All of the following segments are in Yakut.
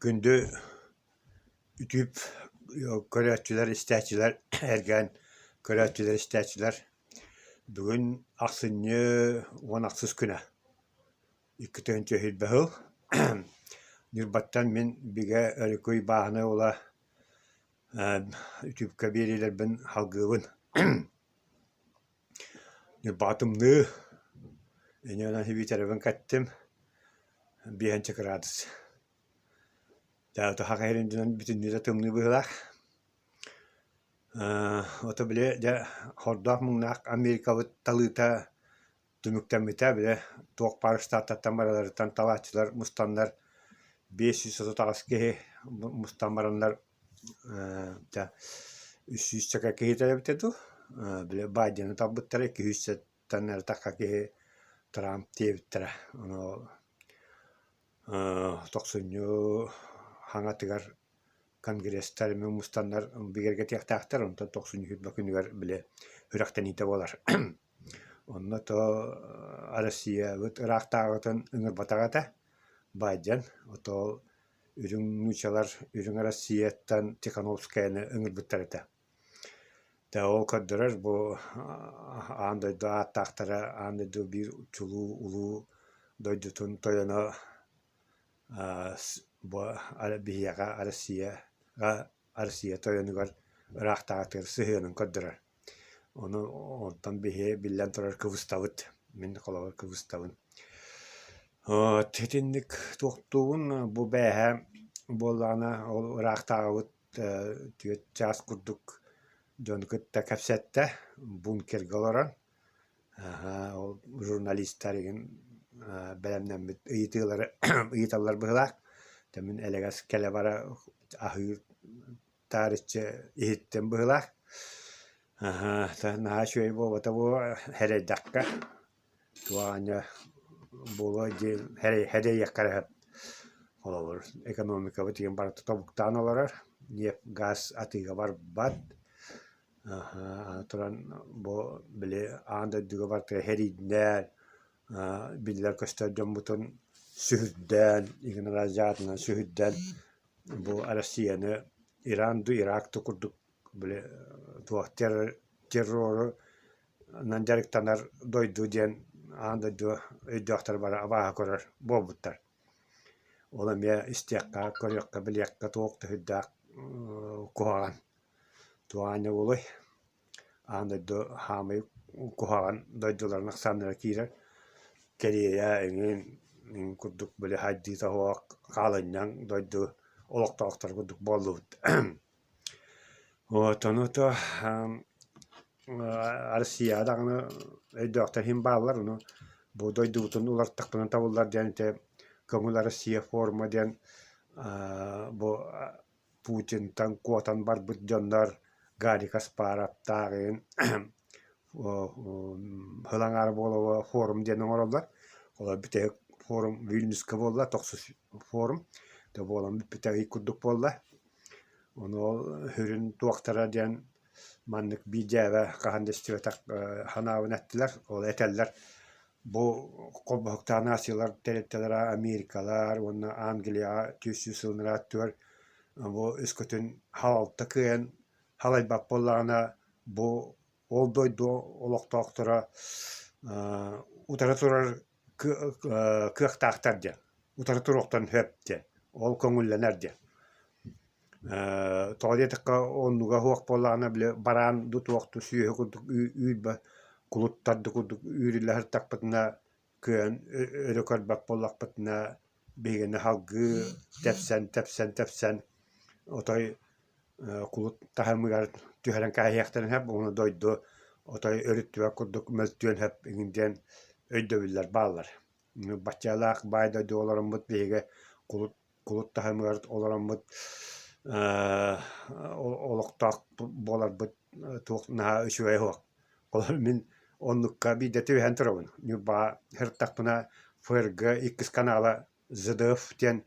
Күндү үтүп көрөөччүлэр, истээччилэр, эргээн көрөөччүлэр, истээччилэр! Бүгүн ахсынньы 16 күнэ, 2 сүүрбэ сыл. Ньурбаттан мин Бигэ Өрүкүй бааһынай уола үтүпкэ биэриилэрбин салгыыбын. Ньурбаҕа тымныы, инньэ гынан сибиитэрэбин кэттим, биэһинчэ кыраадыс. Дьэ саха сирин дьонун бүтүннүүтэ тымныы быһыылаах. Ото били дьэ хордоох муҥнаах Америкабыт талыыта түмүктэммитэ, били туох баар штаттартан барыларыттан талааччылар мустаннар 538 киһи мустан бараннар дьэ 300 киһитэ эбитэ дуу, били Байдены талбыттара 200-тэн эрэ тахха киһи Трамп диэбиттэрэ. Ону тохсунньу хаҥатыгар конгресстар эмиэ мустаннар бигэргэтиэхтээхтэр, онтон тохсунньу сүүрбэ күнүгэр били сүрэхтэниитэ буолар. Онно то Россиябыт ыраахтааҕытын ыҥырбатах этэ Байден, ото үрүҥ нуучалар үрүҥ Россияттан Тихановскаяны ыҥырбыттар этэ. Дьэ ол көрдөрөр бу аан дойду ааттаахтара, аан дойду биир чулуу улуу дойдутун тойоно бу биһиэхэ Россияҕа Россия тойонугар ыраахтааҕытыгар сыһыанын көрдөрөр. Ону онтон биһи биллэн турар кыбыстабыт, мин холобур кыбыстабын. Итинник туохтуубун бу бээһэ буоллаҕына ол ыраахтааҕыбыт түөрт чаас курдук дьону кытта кэпсэттэ бункерга олорон. Ол журналистар игин бэлэмнэммит ыйытыылары ыйыталлар быһыылаах. Дьэ мин элэгэс кэлэ-бара аһыыр таарыччы иһиттим быһыылаах. Наһаа үчүгэй буолбата буолуо сэрэйдэххэ туох аанньа буолуо диэн сэрэйиэххэ эрэ сөп. Холобур, экономикабыт игин барыта тобуктаан олорор, ньиэп, газ атыыга барбат. Аны туран бу били аан дойдуга барыта сэрииннээн, биллэр-көстөр дьоммутун сүһүрдээн, игин араас сүһүрдээн бу Россияны Иран дуу, Ирак дуу курдук били туох террорунан дьарыктанар дойду диэн аан дойду өйдөөхтөрө бары абааһы көрөр буолбуттар. Ол эмиэ истиэххэ, көрүөххэ, билиэххэ туох да сүрдээх куһаҕан. Туох аанньа буолуой? Аан дойду хаамай куһаҕан дойдуларын ахсааннара киирэр. Кэриэйэ эҥин курдук били хайдыыта суох хаалынньаҥ дойду олохтоохторо курдук буоллубут. Вот ону то Россияҕа даҕаны өйдөөхтөр иһин бааллар, ону бу дойдубутун уларыттахпына табыллар диэн ити Көҥүл Россия форума диэн бу Путинтан куотан барбыт дьоннор Гарри Каспаровтаах игин сыл аҥаара буола форум диэн оҥороллор. Ол бүтэһик форум Вильнюска буолла, тохсус форум. Дьэ буолан бүппүтэ ый курдук буолла. Ону ол сүрүн туохтара диэн маннык биир дьээбэ хаһан да истибэтэх санаабын эттилэр. Ол этэллэр бу холбоһуктаах нациялар тэрилтэлэрэ Америкалар уонна Англияҕа 200 сылынара аттыгар бу өскөтүн халалта кыайан халайбат буоллаҕына бу ол дойду олохтоохторо утары турар кыахтаахтар диэн, утары туруохтарын сөп диэн, ол көҥүллэнэр диэн. Тоҕо диэтэххэ оннуга суох буоллаҕына били бараан дуу туох дуу сүөһү курдук үүрбэ кулуттар да курдук үүрүллэ сырыттахпытына кыайан өрө көрбөт буоллахпытына биһигини салгыы тэпсэн тэпсэн тэпсэн отой кулут таһымыгар түһэрэн кээһиэхтэрин сөп уонна дойду отой өрүттүбэт курдук мөлтүөн сөп игин диэн өйдөбүллэр бааллар. Баччалаах баай дойду олороммут биһиги кулут кулут таһымыгар олороммут олохтоох буоларбыт туох наһаа үчүгэй суох. Ол мин оннукка биирдэ түбэһэн турабын. Ньурбаҕа сырыттахпына ФРГ иккис канала ЗДФ диэн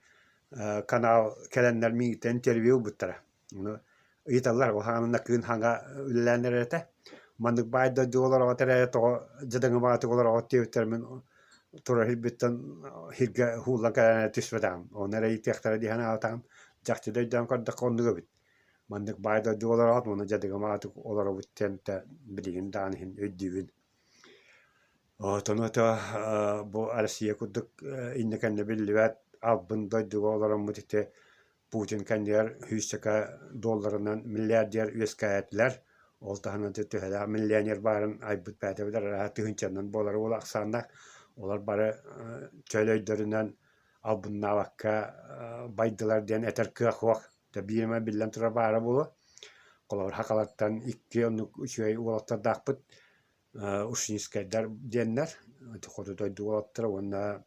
канал кэлэннэр миигиттэн интервью ылбыттара. Ону ыйыталлар, ол хаанына кыын хаҥа үлэлээн эрэр этэ. Маннык баай дойду олороҕут эрээри тоҕо дьадаҥы баҕатык олороҕут диэбиттэр мин. Турар сирбиттэн сиргэ уһууллан кэлэн түспэтэҕим. Ону эрэ ыйытыахтара дии санаабатаҕым. Чахчы да өйдөөн көрдөххө оннук эбит. Маннык баай дойдуга олороҕут уонна дьадыгым аатык олоробут диэн билигин даҕаны иһин өйдүүбүн. Оттон ото бу Россия курдук иннэ-кэннэ биллибэт албын дойдуга олороммут ити Путин кэннигэр сүүсчэкэ долларынан миллиардер үөскээтилэр. Ол таһынан төһөлөөх миллионер баарын айбыт бэйэтэ арааһа тыһыынчанан буолар уол ахсааннаах. Олор бары чөл өйдөрүнэн албыннаабакка байдылар диэн этэр кыах суох. Биир эмэ биллэн турар баара буолуо. Холобур, сахалартан икки оннук үчүгэй уолаттардаахпыт. Ушницкайдар диэннэр, хоту дойду уолаттара уонна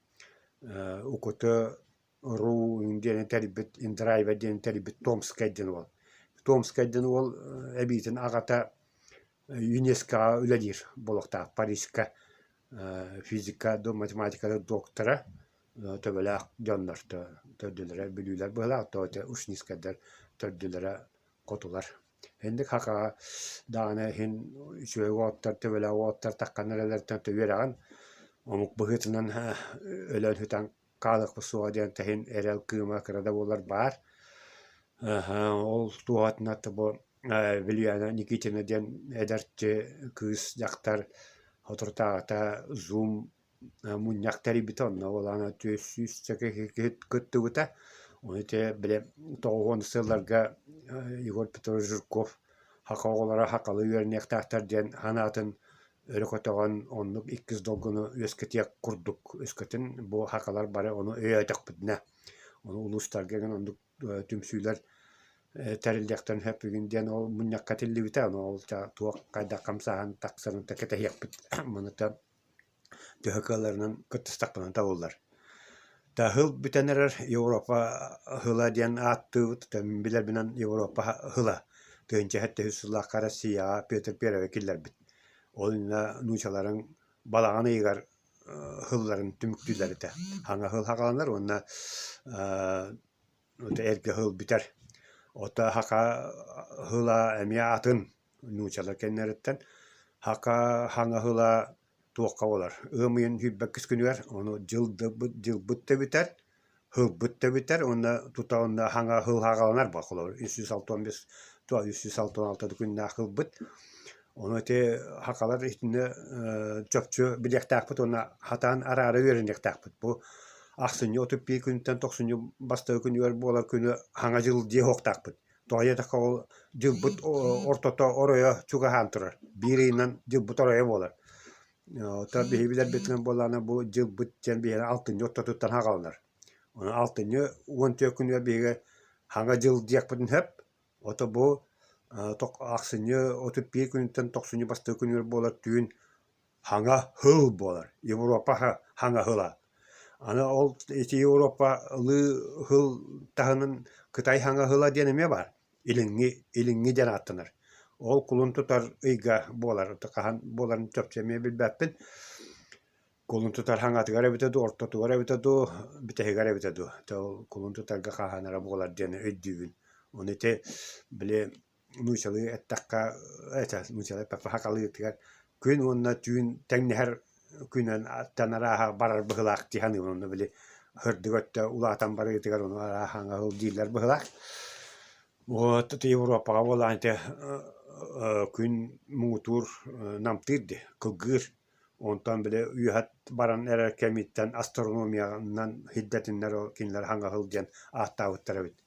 Укуты Ру диэни тэрийбит, Индрайва диэни тэрийбит Томскай диэн уол. Томскай диэн уол эбиитин аҕата ЮНЕСКО-ҕа үлэлиир буолуохтаах Парижка физика, математика доктора төбөлөөх дьоннор төрдүлэрэ бүлүүлэр быһыылаах, то это Ушницкайдар төрдүлэрэ хотулар. Инник хакаҕа даҕаны иһин үчүгэй уолаттар, төбөлөөх уолаттар таххан эрэллэриттэн үөрэҕин омук быһыытынан өлөн-сүтэн хаалыахпыт суоҕа диэн тэһин эрэл кыыма кыра да буоллар баар. Ол туоһатына бу Вилюяна Никитина диэн эдэрчи кыыс дьахтар соторутааҕыта Zoom мунньах тэрийбитэ, онно уолана 400 киһи кыттыбыта. Ону ити били 90 сылларга Егор Петрович Жирков саха оҕолоро сахалыы үөрэниэхтээхтэр диэн санаатын өрө көтөҕөн оннук иккис долгуну үөскэтиэх курдук үөскэтин бу сахалар бары ону өйөөтөхпүтүнэ ону улуустарга гэн оннук түмсүүлэр тэриллиэхтэрин сөп бүгүн диэн ол мунньахха этиллибитэ ону ол туох хайдах хамсааһын тахсарын кэтэһиэхпит маныта төһө кыалларынан кыттыстахпына табыллар. Таһыл бүтэн эрэр Европа ыла диэн ааттыыбыт, билэрбинэн Европа ыла 1703 сыллаахха Россияҕа Петр Первый киллэрбит. Ол иннинэ нуучаларыҥ балаҕан ыйыгар ыһылларын түмүктүүллэр этэ. Хаҥа ыһыл саҕаланар уонна эргэ ыһыл бүтэр. Ото саха ыһыла эмиэ атын нуучалар кэннилэриттэн. Саха хаҥа ыһыла туохха буолар ыам ыйын сүүрбэккис күнүгэр ону дьылбыт да бүтэр, һылбыт да бүтэр уонна тута онно хаҥа һыл хаҕаланар буолар холобур 365 366 күннээх һылбыт. Ону ити сахалар итиннэ чопчу билиэхтээхпит уонна хатаан араара үөрэниэхтээхпит. Бу ахсынньы 31 күнтэн тохсунньу бастакы күнүгэр буолар күнү хаҥа дьыл диэ суохтаахпыт. Тоҕо диэтэххэ ол дьылбыт ортото оройо чугаһаан турар. Биир ыйынан дьылбыт оройо буолар. Оттон биһиги билэрбитинэн буоллаҕына бу дьылбыт диэн биһиги алтынньы ортотуттан саҕаланар. Ону алтынньы 14 күнүгэр биһиги хаҥа дьыл диэхпитин сөп. Ото бу ахсынньы 31 күнүттэн тохсунньу бастакы күнүгэр буолар түүн хаҥа һыл буолар, Европа хаҥа һыла. Аны ол ити Европалыы һыл таһынан Кытай хаҥа һыла диэн эмиэ баар, илиҥҥи илиҥҥи диэн ааттанар. Ол кулун тутар ыйга буолар, хаһан буоларын чопчу эмиэ билбэппин. Кулун тутар хаҥатыгар эбитэ дуу, ортотугар эбитэ дуу, бүтэһигэр эбитэ дуу. Ол кулун тутарга хаһан эрэ буолар диэн өйдүүбүн. Ону ити били нуучалыы эттэххэ этэ нуучалыы эппэппэ сахалыытыгар күн уонна түүн тэҥнэһэр күнүн аттан арааһа барар быһыылаах дии саныыбын онно били сырдык өттө улаатан барыытыгар ону арааһа аҥаһыл дииллэр быһыылаах. Вот Европаҕа буоллаҕына ити күн муҥутуур намтыыр дии кылгыыр Онтон били үөһэ баран эрэр кэмиттэн астрономиянан сирдэтиннэр ол кинилэр хаҥаһыл диэн ааттаабыттар эбит.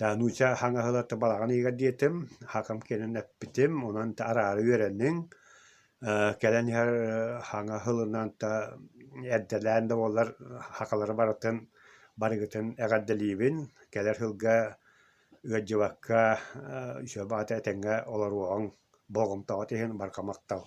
Нууча хаҥаһыла балаҕан ыйыгар диэтим, хакам кэлэн эппитим, онон араары үөрэниҥ, кэлэн иһэр хаҥаһылынан эрдэлээн да буоллар хакалары барытын барыгытын эҕэрдэлиибин, кэлэр сылга ыалдьыбакка үчүгэй баҕата этэҥҥэ олоруоҕуҥ, болҕомтоҕут иһин барҕа махтал.